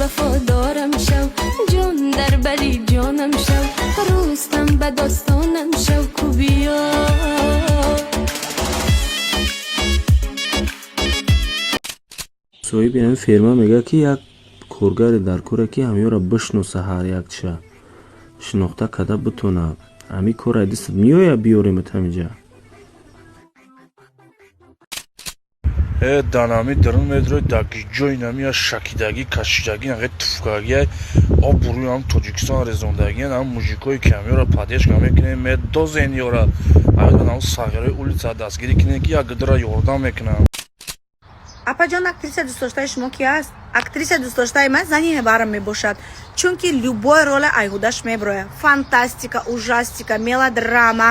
Вафодорам шав, ҷон дар бари ҷонам шав, Рустам ба достонам шав ку, биё. Соҳиби ҳамин ферма мегӯяд, ки як коргаре дар коре, ки ҳамёро бишноса, ҳар якча шинохта карда битонад. Ҳамин кор ай дастат меояд, биёремат ҳаминҷа? Э, данами дарун медрои, даги ҷои нами я шакидагӣ, кашидагӣ, нағе туфкагӣ, об буруи ҳам Тоҷикистон резондагӣ. Ам мужикое ки ҳамёра поддержка мекунем, медозен ёра, ам сағираи улица дастгирӣ кунем, ки як гидра ёрдам мекунам. Апаҷон, актриса дӯстдоштаи шумо ки аст? Актриса дӯстдоштаи ман Зани Ҳебарам мебошад, чунки любой роля айҳудаш меброяд: фантастика, ужастика, мелодрама,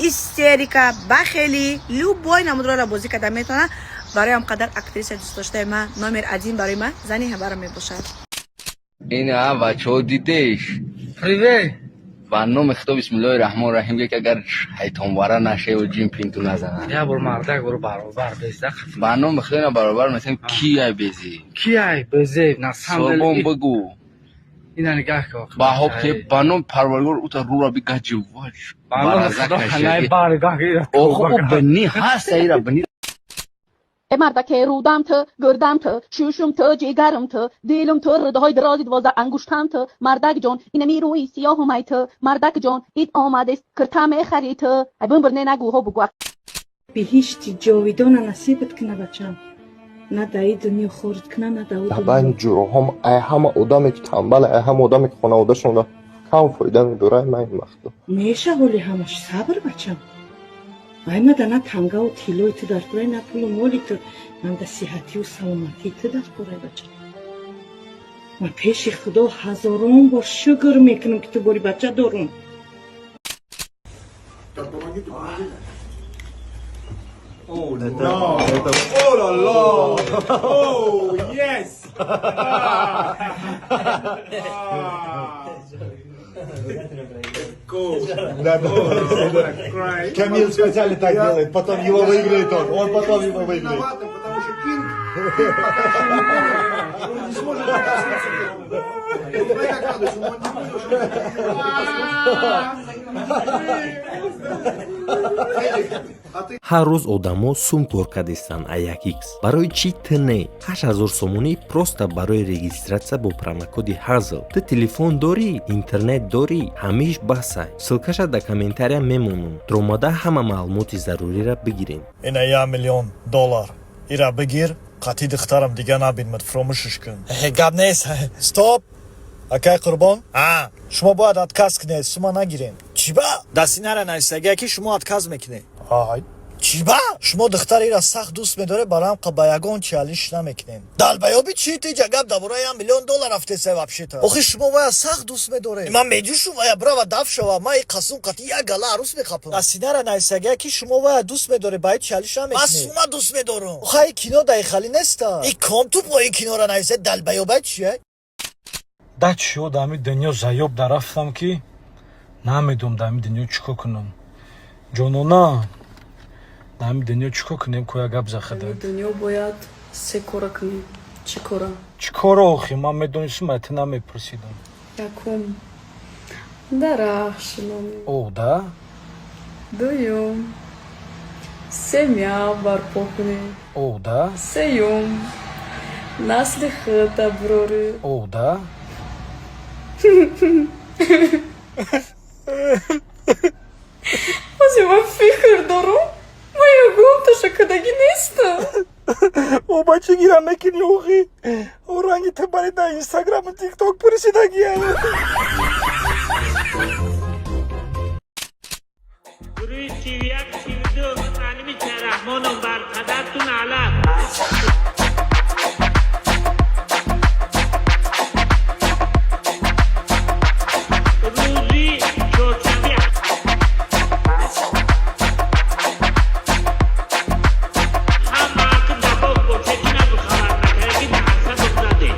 истерика, бахелӣ, любой намуд роля бозӣ карда метавонад. Барои ҳам қадар актриса дӯстдоштаи ман номер один барои ман Зани Ҳебарам мебошад. Ина, бачаҳо, дидеш? Привет. Ба номи Худо, бисмиллоҳи раҳмони раҳим, ки агар шайтонвара нашаву ҷин пинту назанад. Я бор мардак бор баробар безда. Ба номи Худо, ина баробар месем, ки ай безӣ? Ки ай безеб на самом деле? Сорбон, бигӯ. Ина нигаҳ кун. Ба ҳоб ки ба номи Парвардигор, ута рура бигаҷи ваҷ. Ба номи Худо, ханай баргаҳ. Охо, ӯ бини ҳаст, ира бини. Э, мардаке, рудам ту, гурдам ту, шушум ту, ҷигарам ту, дилум ту, рудҳои дарози 12 ангуштам ту, мардак ҷон, инами рӯи сиёҳумай ту, мардак ҷон, ид омадест, кирта мехарӣ ту, ай бимбир, не нагӯ, ҳо, бугӯ. Биҳишти ҷовидона насибат куна, бачам, на даи дунё хорит куна, на дау. Дар байни ҷуроҳом ай ҳама одаме ки тамбал, ай ҳама одаме ки хонаводашонро кам фоида медорад, ман ин вақто. Меша, ҳоли ҳамаш сабр, бачам. Ай мада на тангаву тиллои ту дар курай, на пулу моли ту, манда сиҳатию саломатии ту дар курай, бачам. Ман пеши Худо ҳазорон бор шукр мекунам, ки ту бори бача дорум. Помогите, помогите. Oh no! Oh là là! Oh yes! Ah. Ah. Go. Да. Cry. Камил специально так делает, потом его выиграет он, он потом его выиграет. Виноватым, потому что Кинг, Кинг пока еще не понял, он не сможет прикоснуться к этому. Смотри, как радуется, он не понял, что Эдик, а ты Ҳар рӯз одамо сум кор кардистанд а 1 х. Барои чӣ ту не? 8000 сомонӣ просто барои регистрация бо промокоди ҳазл. Ту телефон дорӣ, интернет дорӣ, ҳамиш басай. Ссылкаша дар комментария мемонам, дромада ҳама маълумоти зарурира бигирем. Ина 1 миллион доллар, ира бигир, қатъи духтарам дига набинмад, фуромӯшиш кун. Гап нест. Стоп, акай Қурбон, а шумо бояд отказ кунед, сума нагирем. Чӣ ба дастинара нависагия, ки шумо отказ мекунед? Ай, чӣ ба шумо духтари ира сахт дӯст медоред, бароям ба ягон чи алиш намекунем. Далбаёби чӣ? Тиҷа гап дар бораи 1 миллион доллар рафтеса вообще-то. Охи шумо вая сахт дӯст медоред, ман медӯшум, вая брава даф шава, ман и қасум қати як гала арӯс мехапам. Дастинара нависагия, ки шумо вая дӯст медоред, ба ҳеҷ чи алиш намекунед. Ман сума дӯст медорам. Охай, и кино даи хали неста, и ком тупо и кинора нависа. Далбаёбай чия? Да чиё, дар ҳами дунё заёб дарафтам, ки намедонам дар ҳами дунё чӣ кор кунам. Ҷонона, дар ҳами дунё чӣ кор кунем, коя гап захада. Дунё бояд се кора кунем. Чӣ кора? Чӣ кора охи? Ман медонистам, ай ту намепурсидам. Якум, дарахт шинонем. О да. Дуюм, семья барпо кунем. О да. Сеюм, насли худ аброрем. О да. Ҳозир ман фикр дорам, ман ягонташа кардагӣ нестам. О, ба чӣ гира мекунӣ охи? О, ранги ту бари дар Инстаграму Тикток пурсидагия. Гурӯҳи 31, 32, муаллими Раҳмонов, бар падартун алат. Рӯзи чоршанбе ҳамаатон дар боғ бошед, ки набуд хабар накарда, ки дар ҳасад задем.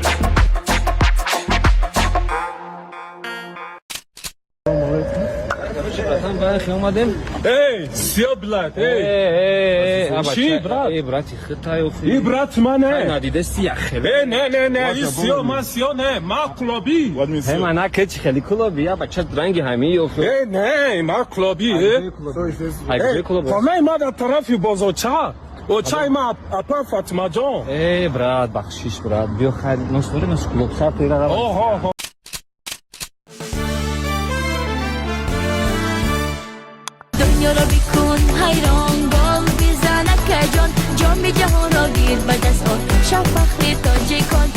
Короче, братан, ба Омадем. Эй, сиё, блядь, эй. Чӣ, брат? Эй, брати хитай. И брат мане. Надидести я хеле. Эй, не, не, не, и сиё, ма сиё не, ма клоби. Эй, мана ке чи хели клоби, я бача ранги ҳами ёфт. Эй, не, ма клоби, э. Ай, клоб. Хонаи ма дар тарафи бозорча. Очаи ма апа Фатимаҷон. Эй, брат, бахшиш, брат. Биё хайр, носвори нос клуб сар тира. Оҳо. دنیا را بکن حیران گل بزن جان جام جهان را گیر به دست آر شب فخر تاجیکان.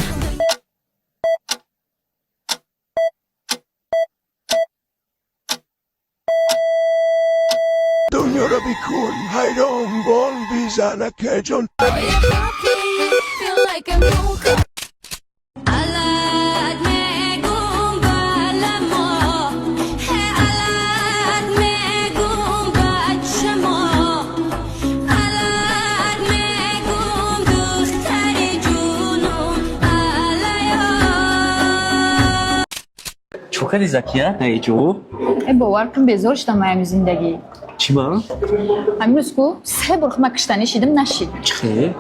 دنیا را بکن حیران گل بیزنک جان. Feel like I'm broke. علت میگم بلما علت میگم بچه ما علت میگم دختر جونم علیا. Чо кади, Закия, наиҷо? Э, бовар кун, безор шудам ами зиндагӣ. Чӣ ба? Ҳамирӯз ку се бор хума киштанӣ шидим, нашид. Чӣ хел?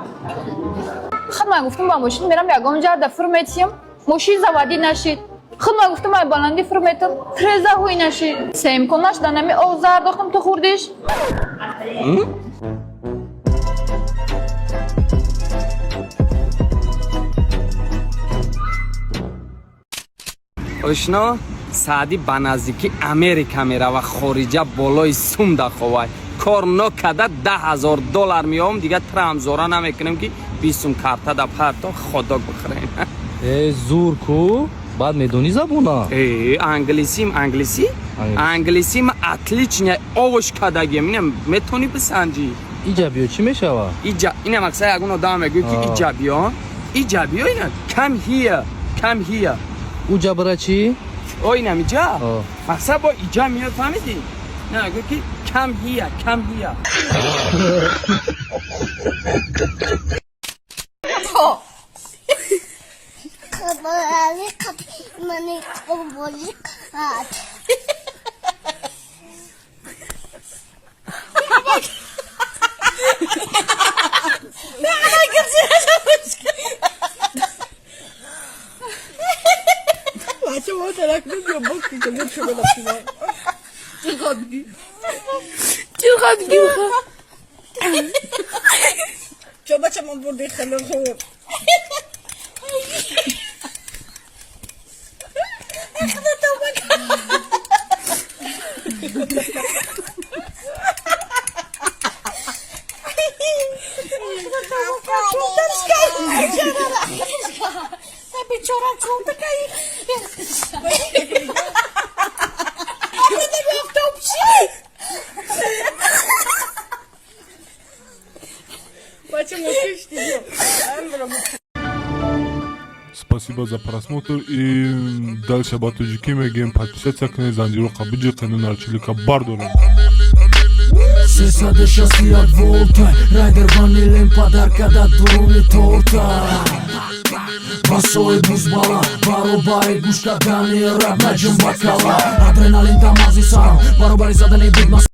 Худ ман гуфтам, ба мошин мерам, ягон ҷарда фур метиҳам, мошин заводӣ нашид. Худ ман гуфтам, ай баландӣ фур метам, треза ҳуй нашид. Сеимкон нашуда, нами ов зардохтам, ту хӯрдиш. Ошно, Саъдӣ ба наздикӣ Америка мерава, хориҷа болои сум даховай. Кор нокада 10 000 доллар меёвам, дига трамзора намекунем, ки 20 сум карта да парто ходок бихӯрем. Э, зур ку, баъд медонӣ забона? Э, англисим, англисӣ, англисим отлично овош кардагием. Инам метавонӣ бисанҷӣ. Иҷа биё чӣ мешава? Иҷа ина мақсад ягон одам мегӯй, ки иҷа биё, иҷа биё, ина come here, come here. Уҷа бара чӣ? О, инам иҷа мақсад бо иҷа меёд, фаҳмидӣ? На, гӯй ки come here, come here. Чо бачамон бурди хеле хуб. Бечора чунтакай. Спасибо за просмотр и дальше ба тоҷикӣ мегӯем: подписаться кунед, занҷироқа биҷиқену нарчилика бардорем. 361 волта райдер ванилем падарка да дуруни торта ба сои бузбала баробари гӯш кардани раб наҷум ба кала адреналин дар мағзи сарам баробари задани бигма.